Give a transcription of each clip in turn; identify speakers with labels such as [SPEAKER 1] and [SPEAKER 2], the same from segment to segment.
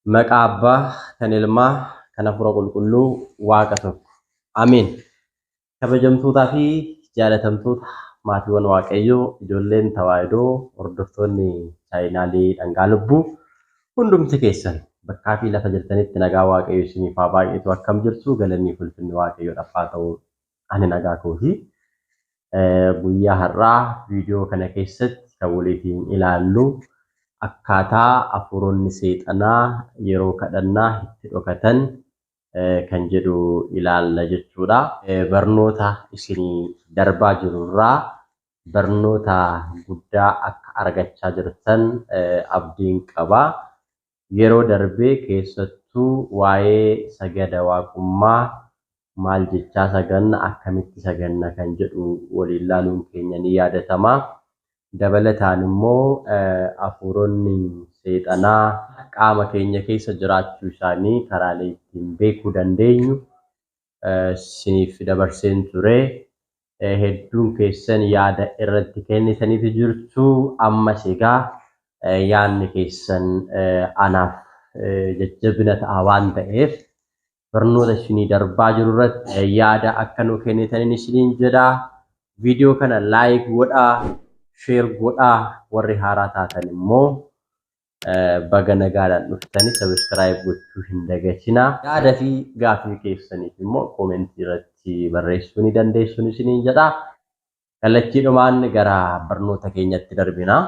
[SPEAKER 1] Maqaa Abbaa, kan Ilmaa, kan Hafuura Qulqulluu, Waaqa tokko. Ameen. Kabajamtootaa fi jaalatamtoota maatiiwwan Waaqayyoo, ijoolleen Tawaahidoo, hordoftoonni chaayinaalii Dhangaa Lubbuu, hundumti keessan bakkaa fi lafa jirtanitti nagaa Waaqayyoo isiniif haa baay'atu. Akkam jirtu? Galanni fi ulfinni Waaqayyoodhaaf haa ta'u. Ani nagaa kooti. Guyyaa har'aa viidiyoo kana keessatti kan waliin ilaallu akkaataa hafuuronni seexanaa yeroo kadhannaa itti dhokatan kan jedhu ilaalla jechuudha. Barnoota isinii darbaa jirurraa barnoota guddaa akka argachaa jirtan abdiin qaba. Yeroo darbee keessattuu waa'ee sagada waaqummaa maal jechaa saganna, akkamitti saganna kan jedhu waliin ilaaluun keenya ni yaadatama. Dabalataan immoo hafuuronni seexanaa qaama keenya keessa jiraachuu isaanii karaalee ittiin beekuu dandeenyu isiniif dabarseen ture. Hedduun keessan yaada irratti kennitaniitu jirtu. Ammas egaa yaadni keessan anaaf jajjabina ta'a waan ta'eef barnoota isinii darbaa jiru irratti yaada akka nu kennitaniin isiniin jedha. Viidiyoo kana like godhaa, share godhaa, warri haaraa taatan immoo baga nagaadhaan dhuftanii subscribe gochuu hin dagatinaa. Yaada fi gaaffii keessaniif immoo koomentii irratti barreessuu ni dandeessuun isiniin jedha. Kallattiidhumaan gara barnoota keenyatti darbina.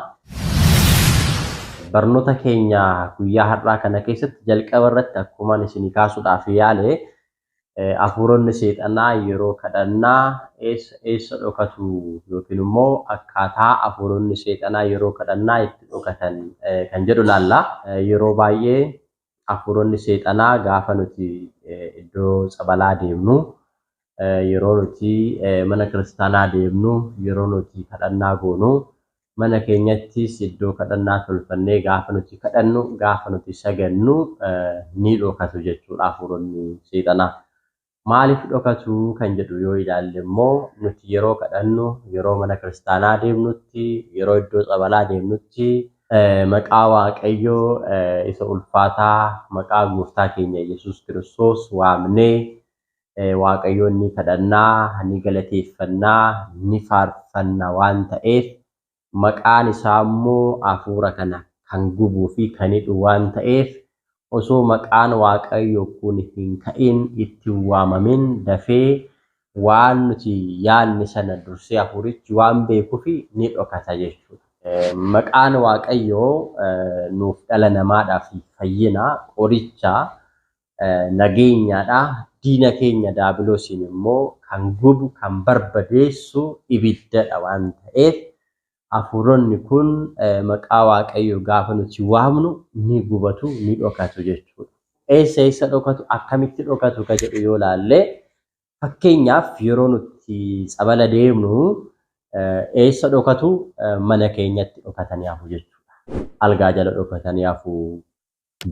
[SPEAKER 1] Barnoota keenya guyyaa har'aa kana keessatti jalqaba irratti akkuma isinii kaasuudhaaf yaale, hafuuronni seexanaa yeroo kadhannaa eessa eessa dhokatu yookiin immoo akkaataa hafuuronni seexanaa yeroo kadhannaa itti dhokatan kan jedhu ilaalla. Yeroo baay'ee hafuuronni seexanaa gaafa nuti iddoo tsabalaa deemnu, yeroo nuti mana kiristaanaa deemnu, yeroo nuti kadhannaa goonu, mana keenyattis iddoo kadhannaa tolfannee gaafa nuti kadhannu, gaafa nuti sagannu ni dhokatu jechuudha hafuuronni seexanaa. Maaliif dhokatu kan jedhu yoo ilaalle immoo, nuti yeroo kadhannu, yeroo mana kiristaanaa deemnutti, yeroo iddoo tsabalaa deemnutti maqaa Waaqayyoo isa ulfaataa, maqaa gooftaa keenya Yesuus Kiristoos waamnee Waaqayyoon ni kadhannaa, ni galateeffannaa, ni faarfanna waan ta'eef, maqaan isaa immoo hafuura kana kan gubuu fi kan hidhu waan ta'eef, osoo maqaan Waaqayyoo kun hin ka'in, itti hin waamamin, dafee waan nuti yaadne sana dursee hafuurichi waan beekuuf ni dhokata jechuudha. Maqaan Waaqayyoo nuuf dhala namaadhaaf fayyina, qoricha, nageenyaadha. Diina keenya daabiloosiin immoo kan gubu, kan barbadeessu ibiddadha waan ta'eef, hafuuronni kun maqaa Waaqayyoo gaafa nuti waamnu ni gubatu, ni dhokatu jechuudha. Eessa eessa dhokatu, akkamitti dhokatu ka jedhu yoo ilaalle, fakkeenyaaf yeroo nuti tsabala deemnu eessa dhokatu? Mana keenyatti dhokatanii hafu jechuudha. Algaa jala dhokatanii hafu,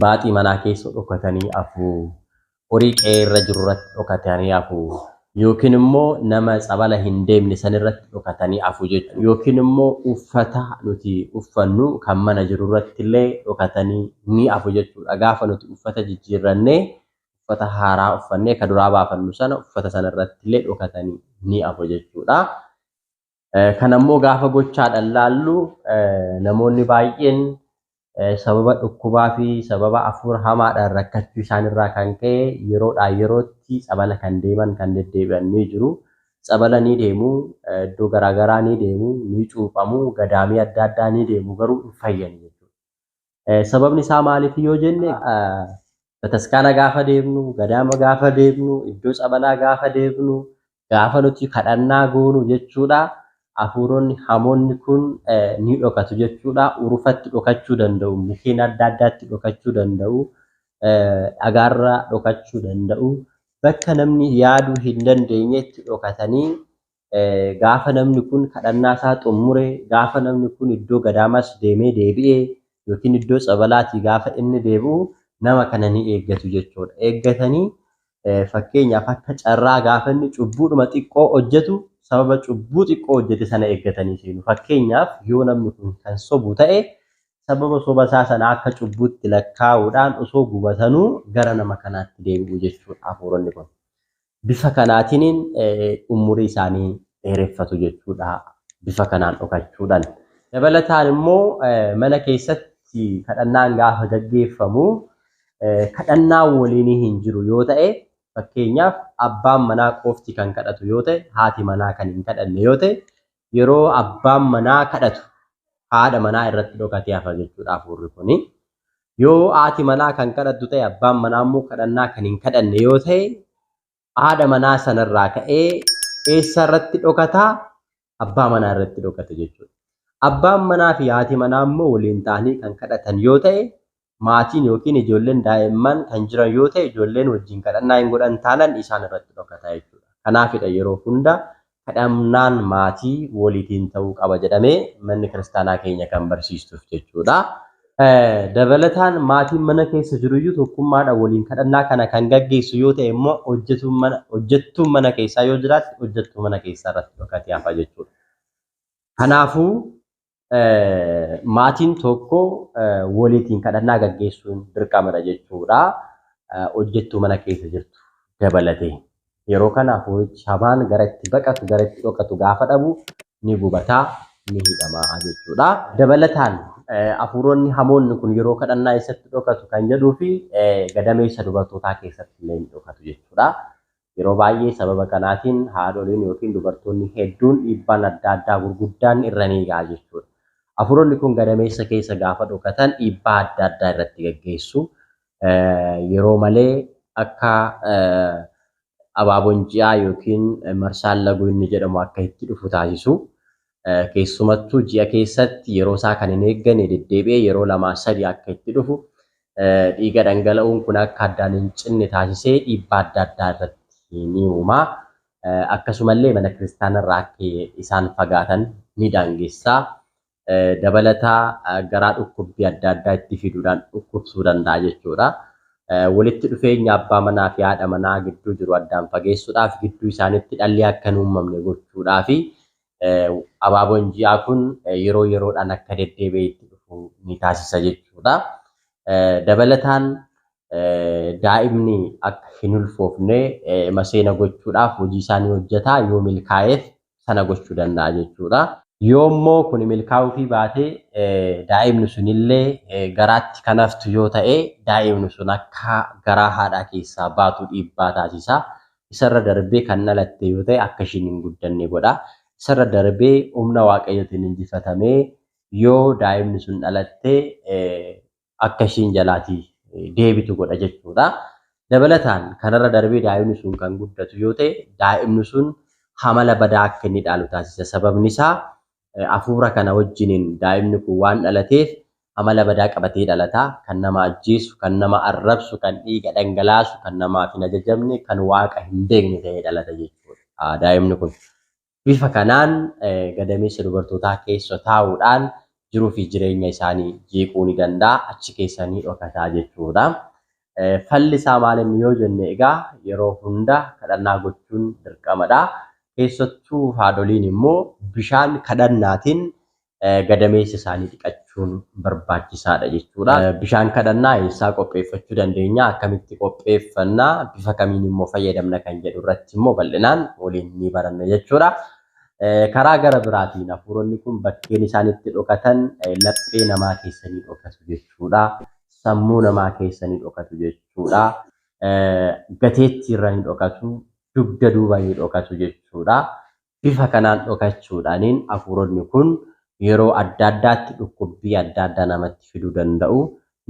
[SPEAKER 1] baaxii manaa keessa dhokatanii hafu, horii qe'ee irra jiru irratti dhokatanii hafu, yookiin immoo nama tsabala hin deemne sanirratti dhokatanii hafu jechuudha. Yookiin immoo uffata nuti uffannu kan mana jiru irratti illee dhokatanii ni hafu jechuudha. Gaafa nuti uffata jijjiirrannee uffata haaraa uffannee ka duraa baafannu sana, uffata sana irratti illee dhokatanii ni hafu jechuudha. Kana immoo gaafa gochaadhaan laallu, namoonni baay'een sababa dhukkubaa fi sababa hafuura hamaadhaan rakkachuu isaanirraa kan ka'e yeroodhaa yerootti tsabala kan deeman, kan deddeebi'an ni jiru. Tsabala ni deemu, iddoo garaagaraa ni deemu, ni cuuphamu, gadaamii adda addaa ni deemu, garuu hin fayyan jechuudha. Sababni isaa maaliif yoo jenne, bataskaana gaafa deemnu, gadaama gaafa deemnu, iddoo tsabalaa gaafa deemnu, gaafa nuti kadhannaa goonu jechuudha. Hafuuronni hamoonni kun ni dhokatu jechuudha. Urufatti dhokachuu danda'u, mukkeen adda addaatti dhokachuu danda'u, dhagaarra dhokachuu danda'u. Bakka namni yaaduu hin dandeenyetti dhokatanii, gaafa namni kun kadhannaa isaa xumure, gaafa namni kun iddoo gadaamaas deemee deebi'ee yookiin iddoo tsabalaatii gaafa inni deebi'u, nama kana ni eeggatu jechuudha. Eeggatanii, fakkeenyaaf akka carraa gaafa inni cubbuudhuma xiqqoo hojjetu, sababa cubbuu xiqqoo hojjete sana eeggatanii seenu. Fakkeenyaaf yoo namni kun kan sobu ta'e, sababa soba isaa sana akka cubbuutti lakkaa'uudhaan osoo gubatanuu gara nama kanaatti deebi'u jechuudha hafuuronni kun. Bifa kanaatiin umurii isaanii dheereffatu jechuudha. Bifa kanaan dhokachuudhaan. Dabalataan immoo mana keessatti kadhannaan gaafa gaggeeffamu kadhannaan waliinii hin jiru yoo ta'e, fakkeenyaaf abbaan manaa qofti kan kadhatu yoo ta'e, haati manaa kan hin kadhanne yoo ta'e, yeroo abbaan manaa kadhatu haadha manaa irratti dhokatee hafa jechuudha hafuurri kuni. Yoo haati manaa kan kadhattu ta'e, abbaan manaa immoo kadhannaa kan hin kadhanne yoo ta'e, haadha manaa sanarraa ka'ee eessa irratti dhokataa? Abbaa manaa irratti dhokata jechuudha. Abbaan manaa fi haati manaa immoo waliin ta'anii kan kadhatan yoo ta'e, maatiin yookiin ijoolleen daa'imman kan jiran yoo ta'e, ijoolleen wajjin kadhannaa hin godhan taanaan isaan irratti dhokata jechuudha. Kanaafidha yeroo hunda kadhannaan maatii waliitiin ta'uu qaba jedhamee manni kiristaanaa keenya kan barsiistuuf jechuudha. Dabalataan maatiin mana keessa jiruyyuu tokkummaadhaan waliin kadhannaa kana kan gaggeessu yoo ta'e immoo hojjettuun mana keessaa yoo jiraatte hojjettuu mana keessaa irratti dhokatee hafa jechuudha. Kanaafuu maatiin tokko waliitiin kadhannaa gaggeessuun dirqamadha jechuudha. Hojjettuu mana keessa jirtu dabalatee. Yeroo kana hafuurichi hamaan gara itti baqatu, gara itti dhokatu gaafa dhabu ni gubataa, ni hidhamaa jechuudha. Dabalataan hafuuronni hamoonni kun yeroo kadhannaa eessatti dhokatu kan jedhuu fi gadameessa dubartootaa keessatti illee ni dhokatu jechuudha. Yeroo baay'ee sababa kanaatiin haadholiin yookiin dubartoonni hedduun dhiibbaan adda addaa gurguddaan irra ni ga'a jechuudha. Hafuuronni kun gadameessa keessa gaafa dhokatan dhiibbaa adda addaa irratti gaggeessu. Yeroo malee akka abaaboon ji'aa yookiin marsaan laguu inni jedhamu akka itti dhufu taasisu. Keessumattuu ji'a keessatti yeroo isaa kan hin eegganne deddeebi'ee yeroo 2, 3 akka itti dhufu, dhiiga dhangala'uun kun akka addaan hin cinne taasisee dhiibbaa adda addaa irratti ni uuma. Akkasumallee mana kiristaanarraa akka isaan fagaatan ni daangessa. Dabalataa garaa dhukkubbii adda addaa itti fiduudhaan dhukkubsuu danda'a jechuudha. Walitti dhufeenya abbaa manaa fi haadha manaa gidduu jiru addaan fageessuudhaaf, gidduu isaaniitti dhalli akka hin uumamne gochuudhaaf abaaboon ji'aa kun yeroo yeroodhaan akka deddeebi'ee itti dhufu ni taasisa jechuudha. Dabalataan daa'imni akka hin ulfoofne maseena gochuudhaaf hojii isaa ni hojjeta. Yoo milkaa'eef sana gochuu danda'a jechuudha. Yoo immoo kun milkaa'uufii baate, daa'imni sunillee garaatti kan haftu yoo ta'e, daa'imni sun akka garaa haadhaa keessaa baatu dhiibbaa taasisa. Isarra darbee kan dhalatte yoo ta'e akka ishiin hin guddanne godha. Isarra darbee humna Waaqayyootiin injifatamee yoo daa'imni sun dhalatte akka ishiin jalaatii deebitu godha jechuudha. Dabalataan kanarra darbee daa'imni sun kan guddatu yoo ta'e, daa'imni sun amala badaa akka inni dhaalu taasisa. Sababni isaa hafuura kana wajjiniin daa'imni kun waan dhalateef amala badaa qabatee dhalata. Kan nama ajjeesu, kan nama arrabsu, kan dhiiga dhangalaasu, kan namaaf hin ajajamne, kan Waaqa hin beekne ta'ee dhalata jechuudha. Daa'imni kun bifa kanaan gadameessa dubartootaa keessa taa'uudhaan jiruu fi jireenya isaanii jeequu ni danda'a. Achi keessa ni dhokataa jechuudha. Falli isaa maal inni yoo jenne, egaa yeroo hunda kadhannaa gochuun dirqamadha. Keessattuu haadholiin immoo bishaan kadhannaatiin gadameessa isaanii dhiqachuun barbaachisaadha jechuudha. Bishaan kadhannaa eessaa qopheeffachuu dandeenya? Akkamitti qopheeffannaa? Bifa kamiin immoo fayyadamna kan jedhu irratti immoo bal'inaan waliin ni baranna jechuudha. Karaa gara biraatiin hafuuronni kun bakkeen isaan itti dhokatan laphee namaa keessa ni dhokatu jechuudha. Sammuu namaa keessa ni dhokatu jechuudha. Gateettii irra ni dhokatu, dugda duuba ni dhokatu jechuudha. Bifa kanaan dhokachuudhaaniin hafuuronni kun yeroo adda addaatti dhukkubbii adda addaa namatti fiduu danda'u.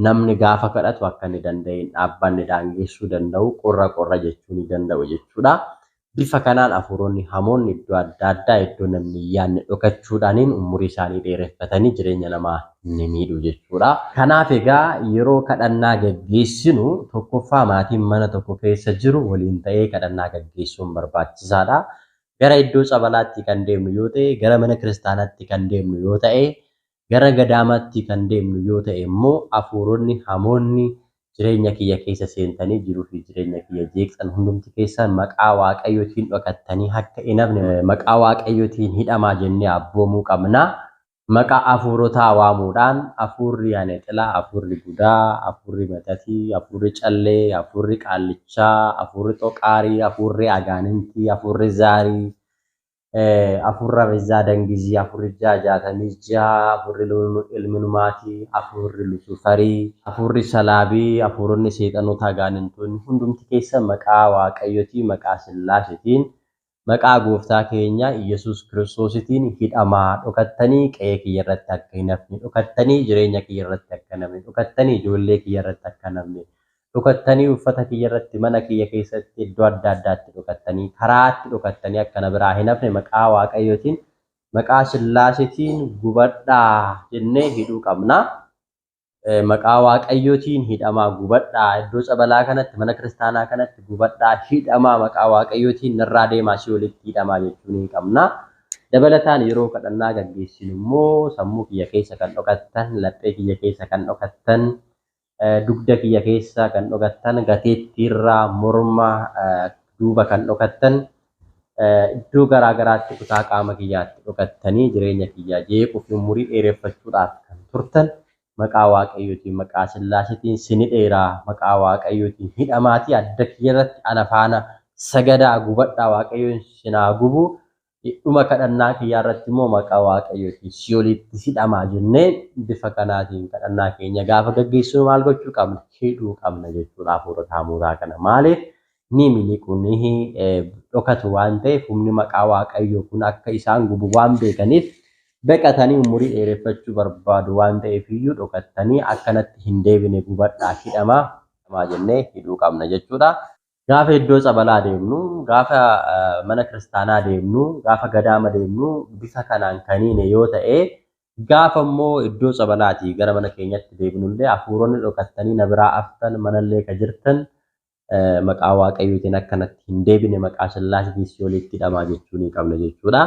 [SPEAKER 1] Namni gaafa kadhatu akka inni danda'e hin dhaabbanne daangessuu danda'u, qorra qorra jechuu ni danda'u jechuudha. Bifa kanaan hafuuronni hamoonni iddoo adda addaa, iddoo namni hin yaadne dhokachuudhaaniin umurii isaanii dheereffatanii jireenya namaa ni miidhu jechuudha. Kanaaf egaa yeroo kadhannaa gaggeessinu, tokkoffaa maatiin mana tokko keessa jiru waliin ta'ee kadhannaa gaggeessuun barbaachisaadha. Gara iddoo tsabalaatti kan deemnu yoo ta'e, gara mana kiristaanaatti kan deemnu yoo ta'e, gara gadaamaatti kan deemnu yoo ta'e immoo, hafuuronni hamoonni jireenya kiyya keessa seentanii jiruu fi jireenya kiyya jeeqxan hundumti keessan maqaa Waaqayyootiin dhokattanii akka hin hafne maqaa Waaqayyootiin hidhamaa jennee abboomuu qabna. Maqaa hafuurotaa waamuudhaan hafuurri anexilaa, hafuurri budaa, hafuurri matatii, hafuurri callee, hafuurri qaallichaa, hafuurri xoqaarii, hafuurri agaanintii, hafuurri zaarii, hafuurri abizaa dangizii, hafuurri 666, hafuurri ilminumaatii, hafuurri lusufarii, hafuurri salaabii, hafuuronni seexanota agaanintoonni hundumti keessa maqaa Waaqayyotii, maqaa Sillaaseetiin, maqaa gooftaa keenya Iyyasuus Kiristoositiin hidhamaa dhokattanii qe'ee kiyya irratti akka hin hafne dhokattanii jireenya kiyya irratti akka hin hafne dhokattanii ijoollee kiyya irratti akka hin hafne dhokattanii uffata kiyya irratti mana kiyya keessatti iddoo adda addaatti dhokattanii karaatti dhokattanii akka na biraa hin hafne maqaa Waaqayyootiin maqaa Sillaaseetiin gubadhaa jennee hidhuu qabna. Maqaa Waaqayyootiin hidhamaa gubadhaa iddoo tsabalaa kanatti mana kiristaanaa kanatti gubadhaa hidhamaa maqaa Waaqayyootiin narraa deemaa si'oolitti hidhamaa jechuu ni qabna. Dabalataan yeroo kadhannaa gaggeessinu immoo sammuu kiyya keessa kan dhokattan, laphee kiyya keessa kan dhokattan, dugda kiyya keessa kan dhokattan, gateettiirraa morma duuba kan dhokattan, iddoo garaa garaatti kutaa qaama kiyyaatti dhokattanii jireenya kiyya jeequu fi umurii dheereffachuudhaaf kan turtan maqaa Waaqayyootiin maqaa Sillaaseetiin sini dheeraa maqaa Waaqayyootiin hidhamaatii adda kiyya irratti ana faana sagadaa gubadhaa Waaqayyoon sinaa gubu dhuma kadhannaa kiyyaa irratti immoo maqaa Waaqayyootiin si'oolitti hidhamaa jennee bifa kanaatiin kadhannaa keenya gaafa gaggeessinu maal gochuu qabna? Hidhuu qabna jechuudha hafuurota hamootaa kana. Maaliif? Ni miliqu ni dhokatu waan ta'eef humni maqaa Waaqayyoo kun akka isaan gubu waan beekaniif baqatanii umurii dheereffachuu barbaadu waan ta'eef iyyuu dhokattanii akkanatti hin deebine gubadhaa hidhamaa jennee hidhuu qabna jechuudha. Gaafa iddoo tsabalaa deemnu, gaafa mana kiristaanaa deemnu, gaafa gadaama deemnu bifa kanaan kaniine yoo ta'e gaafa immoo iddoo tsabalaatii gara mana keenyatti deebinullee hafuuronni dhokattanii na biraa haftan manallee ka jirtan maqaa Waaqayyootiin akkanatti hin deebine maqaa Sillaaseetiin si'oolitti hidhamaa jechuu ni qabna jechuudha.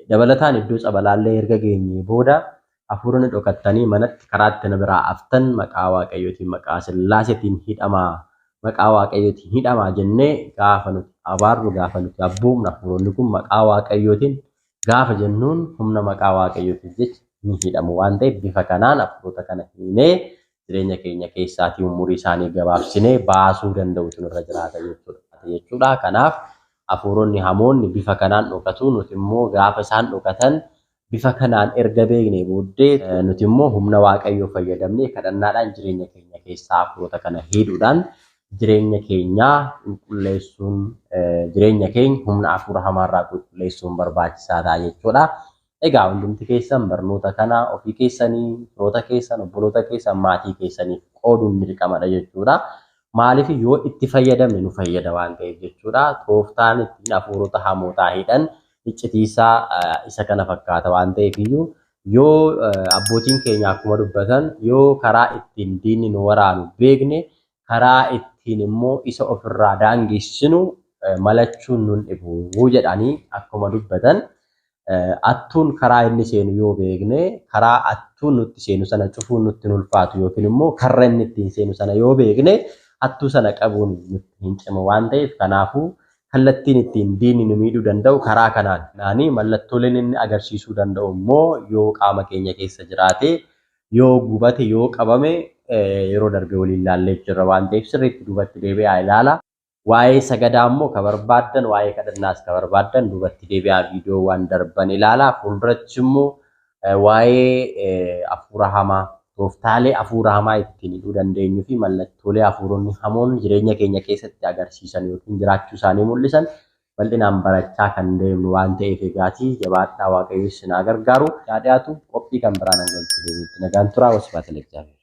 [SPEAKER 1] Dabalataan iddoo tsabalaallee erga geenyee booda hafuuronni dhokattanii manatti karaatti na biraa haftan maqaa Waaqayyootiin maqaa Sillaaseetiin hidhamaa maqaa Waaqayyootiin hidhamaa jennee gaafa nuti abaarru gaafa nuti abboomnu hafuuronni kun maqaa Waaqayyootiin gaafa jennuun humna maqaa Waaqayyootiif jecha ni hidhamu waan ta'eef bifa kanaan hafuurota kana hiinee jireenya keenya keessaatii umurii isaanii gabaabsinee baasuu danda'utu nurra jiraata jechuudha. Kanaaf hafuuronni hamoonni bifa kanaan dhokatu nuti immoo gaafa isaan dhokatan bifa kanaan erga beeknee booddee nuti immoo humna Waaqayyoo fayyadamnee kadhannaadhaan jireenya keenya keessaa hafuurota kana hidhuudhaan jireenya keenyaa qulqulleessuun jireenya keenya humna hafuura hamaarraa qulqulleessuun barbaachisaa ta'a jechuudha. Egaa hundumti keessan barnoota kana ofii keessanii, firoota keessan, obboloota keessan, maatii keessaniif qooduun dirqamadha jechuudha. Maaliif yoo itti fayyadamne nu fayyada waan ta'eef jechuudha. Tooftaan ittiin hafuurota hamootaa hidhan iccitiisaa isa kana fakkaata waan ta'eef iyyuu yoo abbootiin keenya akkuma dubbatan yoo karaa ittiin diinni nu waraanu beekne karaa ittiin immoo isa ofirraa daangessinu malachuun nun dhibu jedhanii akkuma dubbatan attuun karaa inni seenu yoo beekne karaa attuun nutti seenu sana cufuun nutti hin ulfaatu yookiin immoo karra inni ittiin seenu sana yoo beekne attuu sana qabuun nutti hin cimu waan ta'eef kanaafuu kallattiin ittiin diinni nu miidhuu danda'u karaa kanaan naanii mallattooleen inni agarsiisuu danda'u immoo yoo qaama keenya keessa jiraate yoo gubate yoo qabame yeroo darbe waliin ilaallee jirra waan ta'eef sirriitti duubatti deebi'aa ilaala. Waa'ee sagadaa immoo ka barbaaddan waa'ee kadhannaas ka barbaaddan duubatti deebi'aa viidiyoowwan darban ilaalaa. Fuulduratti immoo waa'ee hafuura hamaa tooftaalee hafuura hamaa ittiin hidhuu dandeenyuu fi mallattoolee hafuuronni hamoon jireenya keenya keessatti agarsiisan yookiin jiraachuu isaanii mul'isan bal'inaan barachaa kan deemnu waan ta'eef egaatii jabaadhaa Waaqayyo isin haa gargaaru. Yaa dhiyaatu qophii kan biraan hanga walitti deebinutti nagaan turaa. Wasbaata Lagzaabeer.